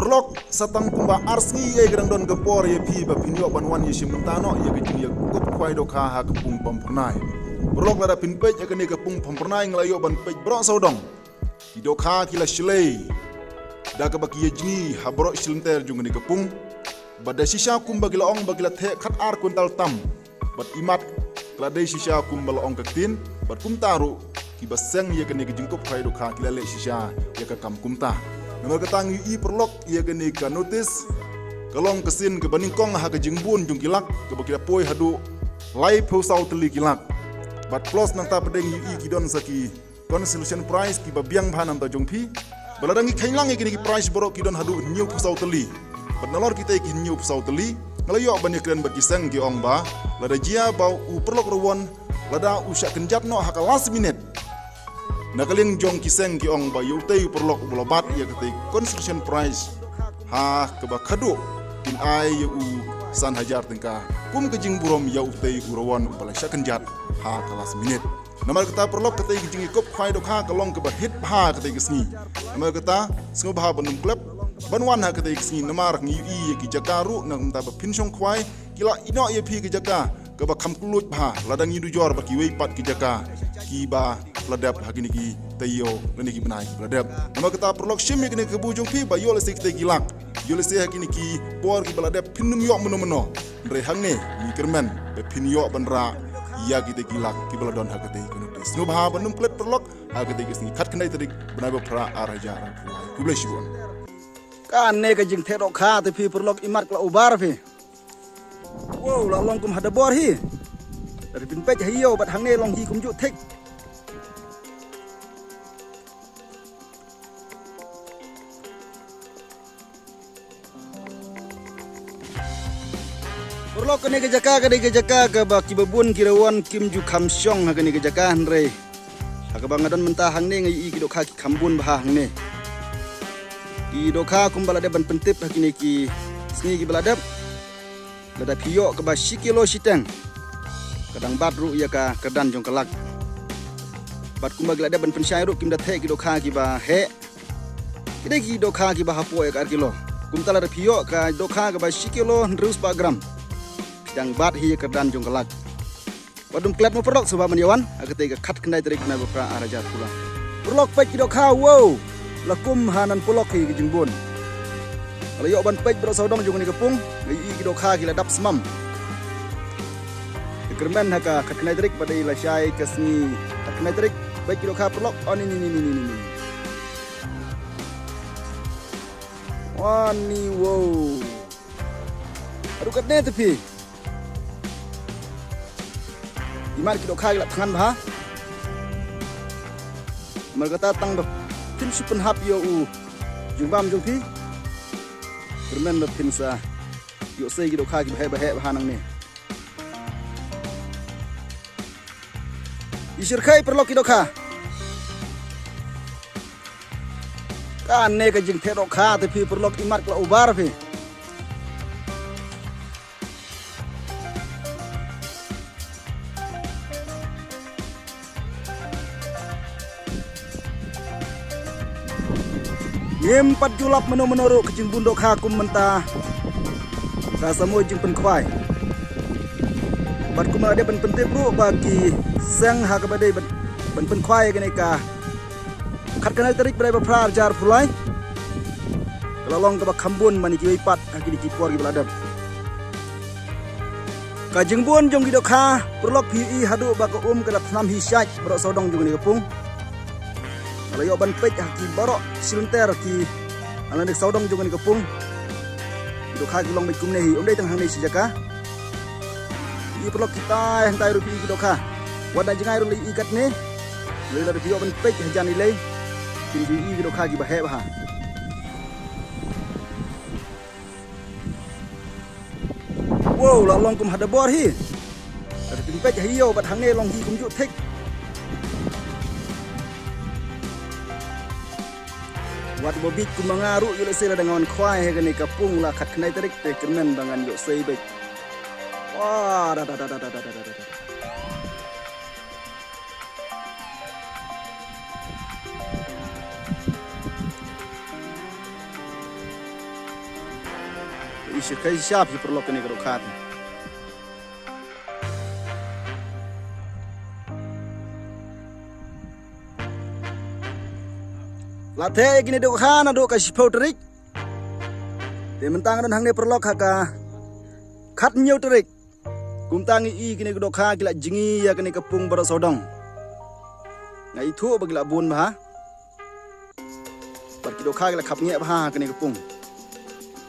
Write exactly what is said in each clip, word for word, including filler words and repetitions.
Paralok, sa tang kumba ar sngi ïa ka dang don ka por ïa phi ba phin ïoh ban wan ïa shim bynta noh ïa ka jingïakup khwai dohkha ha ka pung Pamphyrnai. Paralok, lada phin peit ïa kane ka pung Pamphyrnai, nga la ïoh ban peit baroh sawdong. Ki dohkha ki la shlei da kaba ki ïa jngi ha baroh shi lynter jong kane ka pung. Bad da shisha kumba ki la ong ba ki la theh khat ar kwintal tam. Bad imat ka la dei shisha kumba la ong ka ktien, bad kumta ruh kiba seng ïa kane ka jingkup khwai dohkha ki la leh shisha ïa ka kam kumta. Namar kata ngi ïohi paralok ïa kane ka notice ka long ka sien kaba nyngkong ha ka jingbun jong ki lak, kaba ki la poi haduh laiphew saw tylli ki lak. Bad plus nangta pat ngi ïohi ki don sa ki consolation prize kiba biang bha namar jong phi. Ba lada ngi kheiñ lang ïa kine ki prize baroh ki don haduh hynñiewphew saw tylli. Bad nalor kita ki hynñiewphew saw tylli, nga la ïoh ban ïakren bad ki seng, ki ong ba lada jia ba u paralok Rawon, lada u shah kynjat noh ha ka last minute, na ka liang jong ki seng ki ong ba ïa utei u paralok uba la bat ïa katei consolation prize ha kaba khadduh, kin ai ïa u san hajar tyngka kum ka jingburom ïa utei u Rawon uba la shah kynjat ha ka last minute. Namar kata paralok, katei ka jingïakup khwai dohkha ka long kaba hit bha katei ka sngi. Namar kata sngewbha ban ym klet ban wan ha katei ka sngi, namar ngi ïohi ïa ki jaka ruh na ka bynta ba phin shong khwai, ki la ïehnoh ïa phi ki jaka kaba kham kylluid bha lada ngi dujor bad kiwei pat ki jaka kiba la dep ha kine ki taïew lane ki bnai kiba la dep. Namar kata paralok, shim ïa kane ka kabu jong phi ba ïoh lehse katei ki lak, ïoh lehse ha kine ki por kiba la dep phin nym ïoh mynno mynno. Hynrei hangne ngi kyrmen ba phin ïoh ban rah ïa kitei ki lak kiba la don ha katei ka notice. Sngewbha ban ym klet paralok, ha katei ka sngi khatkhyndai tarik bnai ba phra ar hajar arphew lai. Khublei shibun. Kane ka jingtheh dohkha te phi paralok, imat ka la ubar phi. Wow, la long kum ha dabor hi. Lada phin peit ha ïew bad hangne long hi kumjuh thik. Paralok, kane ka jaka ka dei ka jaka kaba kiba bun ki Rawon kim ju kham shong ha kane ka jaka, hynrei ha kaba nga don mynta hangne nga ïohi ki dohkha ki kham bun bha hangne. Ki dohkha kumba la dep ban pyntip ha kine ki sngi kiba la dep, lada phi ïoh kaba shi kilo shiteng, ka dang bat ruh ïa ka kyrdan jong ka lak. Bad kumba ki la dep ban pynshai ruh, kim da theh ki dohkha kiba heh. Ki dei ki dohkha kiba hapoh ïa ka ar kilo. Kumta lada phi ïoh ka dohkha kaba shi kilo hynriew spah gram, phi dang bat hi ïa ka kyrdan jong ka lak. Wat ym klet mo paralok, sngewbha ban ïa wan ha katei ka khatkhyndai tarik bnai ba phra ar hajar arphew lai. Paralok, peit ki dohkha, wow, la kum ha nan paralok hi ka jingbun. Nga la ïoh ban peit baroh sawdong jong kane ka pung, nga ïohi ki dohkha ki la dap smam. Te kyrmen ha ka khatkhyndai tarik ba dei lashai ka sngi khatkhyndai tarik, peit ki dohkha paralok. Oh, ni ni ni ni ni ni. Wani, wow. Haduh katne te phi. Imat ki dohkha ki la thngan bha. Namar kata tang ba phin shu pynhap ïa u jingbam jong phi, kyrmen ba phin sa ïoh sei ki dohkha kiba heh ba heh bha nangne. Ïa shyrkhei paralok ki dohkha. Kane ka jingtheh dohkha te phi paralok, imat ka la ubar phi. Ngim pat ju lap mano mano ruh ka jingbun dohkha kum mynta. Ka sa mut jingpynkhwai. Bad kumba la dep ban pyntip ruh ba ki seng ha kaba dei ban, ban pynkhwai kane ka khatkhyndai tarik bnai ba phra ar hajar arphew lai, ka la long kaba kham bun man kiwei pat ha kine ki por kiba la dep. Ka jingbun jong ki dohkha paralok, phi ïohi haduh ba ka um ka la thnam hi shait baroh sawdong jong kane ka pung. Nga la ïoh ban peit ha ki baroh shi lynter ki, ha lane sawdong jong kane ka pung. Ki dohkha ki long beit kumne hi, ym dei tang hangne shi jaka. Ïa paralok, kitai hangtai ruh phi ïohi ki dohkha. Wat na jngai ruh la ïohi katne. Lei lada phi ïoh ban peit hajan i lei, phin ju ïohi ki dohkha kiba heh bha. Wow, la long kum ha dabor hi. Lada phin peit ha ïew bad hangne long hi kumjuh thik. Wat ba bieit kum ma nga ruh, ïoh lehse lada nga wan khwai ha kane ka pung la khatkhyndai tarik te kyrmen ba ngan ïoh sei beit. Wah, da da da da. Kyrkhai shisha phi paralok kane ka dohkha phi. La theh ïa kine dohkha naduh ka shiphew tarik. Te mynta nga don hangne paralok ha ka khathynñiew tarik. Kumta ngi i kine ki dohkha ki la jngi ïa kane ka pung baroh sawdong. Nga ithuh ba ki la bun bha. Bad ki dohkha ki la khapngiah bha ha kane ka pung.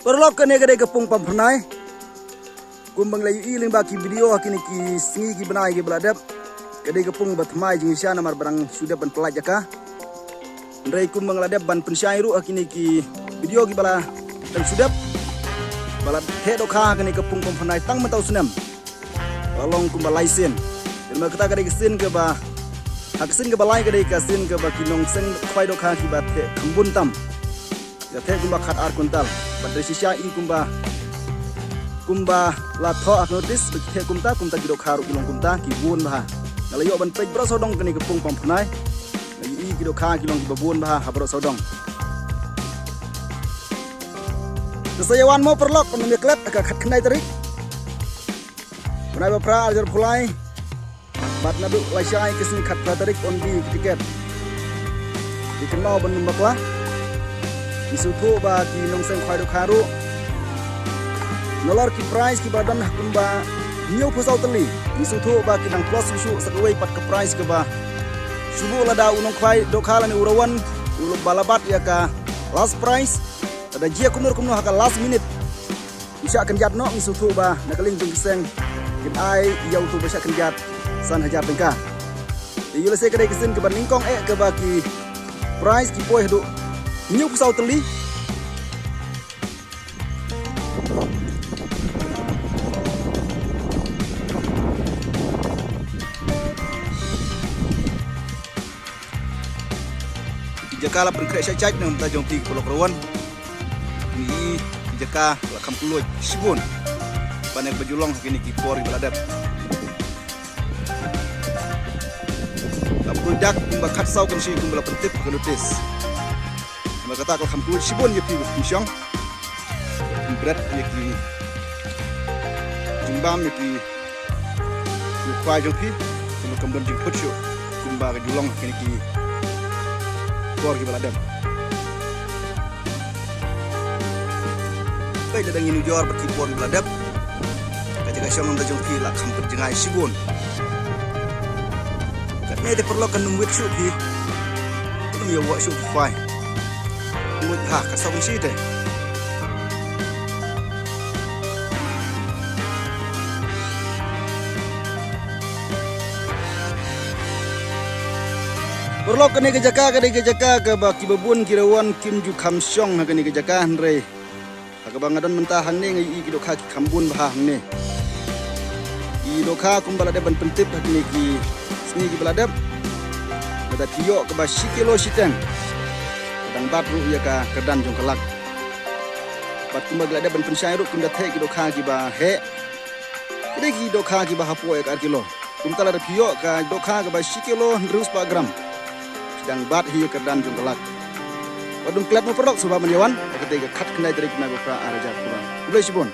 Paralok, kane ka dei ka pung Pamphyrnai. Kumba ngi la ïohi lyngba ki video ha kine ki sngi ki bnai kiba la dep, ka dei ka pung ba thymmai jingshisha namar ba dang shu dep ban pyllait ïa ka. Hynrei kumba ngi la dep ban pynshai ruh ha kine ki video kiba la dang shu dep, ba la theh dohkha ha kane ka pung Pamphyrnai tang mynta u snem. La long kumba lai sien. Te namar kata ka dei ka sien kaba, ha ka sien kaba lai ka dei ka sien kaba ki nongseng khwai dohkha kiba theh kham bun tam. Ki la theh kumba khat ar kuntal. Bad da shisha i kumba, kumba la thoh ha ka notice ba ki theh kumta, kumta ki dohkha ruh ki long kumta, ki bun bha. Nga la ïoh ban peit baroh sawdong kane ka pung Pamphyrnai. Nga ïohi ki dohkha ki long kiba bun bha ha baroh sawdong. Te sa ïa wan mo paralok, ban ym ïa klet, ha ka khatkhyndai tarik bnai ba phra arhajar arphew lai. Bad naduh lashai ka sngi khatphra tarik yn die ki tiket. Ki kynmaw ban ym bakla. Ngi sngewthuh ba ki nongseng khwai dohkha ruh, nalor ki prize kiba don ha kumba hynñiewphew saw tylli, ngi sngewthuh ba ki nang plus shuh shuh sa kawei pat ka prize kaba shu buh lada u nongkhwai dohkha lane u rawan uba la bat ïa ka last prize, lada jia kumno kumno ha ka last minute u shah kynjat noh, ngi sngewthuh ba na ka liang jong ki seng kin ai ïa uto uba shah kynjat san hajar tyngka. Te ïoh lehse ka dei ka sien kaba nyngkong eh kaba ki prize ki poi haduh hynñiewphew saw tylli. Ki jaka la pynkhreh shait shait na ka bynta jong phi ki paralok ruh. Ngi i ki jaka la kham kylluid shibun ban ïa kaba ju long ha kine ki por kiba la dep. La pyndak kumba khatsaw kynshi kumba la pyntip ha ka notice. Namar kata ka la kham kylluid shibun ïa phi ba phin shong. Phin bret ïa ki jingbam ïa ki Ki khwai jong phi, kumba kam don jingput shuh, kumba ka ju long ha kine ki por kiba la dep. Peit lada ngin ujor bad ki por kiba la dep, ka jaka shong nongda jong phi la kham pynjngai shibun. Katne te paralok kan ym wit shuh phi, kan ym ïa wah shuh ki khwai. Ym wit ha ka sawdong shi te. Paralok, kane ka jaka ka dei ka jaka kaba kiba bun ki rawan kim ju kham shong ha kane ka jaka, hynrei ha kaba nga don mynta hangne nga ïohi ki dohkha ki kham bun bha hangne. Ki dohkha kumba la dep ban pyntip ha kine ki sngi kiba la dep, lada phi ïoh kaba shi kilo shiteng, ka dang bat ruh ïa ka kyrdan jong ka lak. Bad kumba ki la dep ban pynshai ruh, kim da theh ki dohkha kiba heh. Ki dei ki dohkha kiba hapoh ïa ka ar kilo. Kumta lada phi ïoh ka dohkha kaba shi kilo hynriew spah gram, ki dang bat hi ïa ka kyrdan jong ka lak. Wat dum klet mo paralok, sngewbha ban ïa wan ha katei ka khatkhyndai tarik bnai ba phra ar hajar arphew lai. Khublei shibun.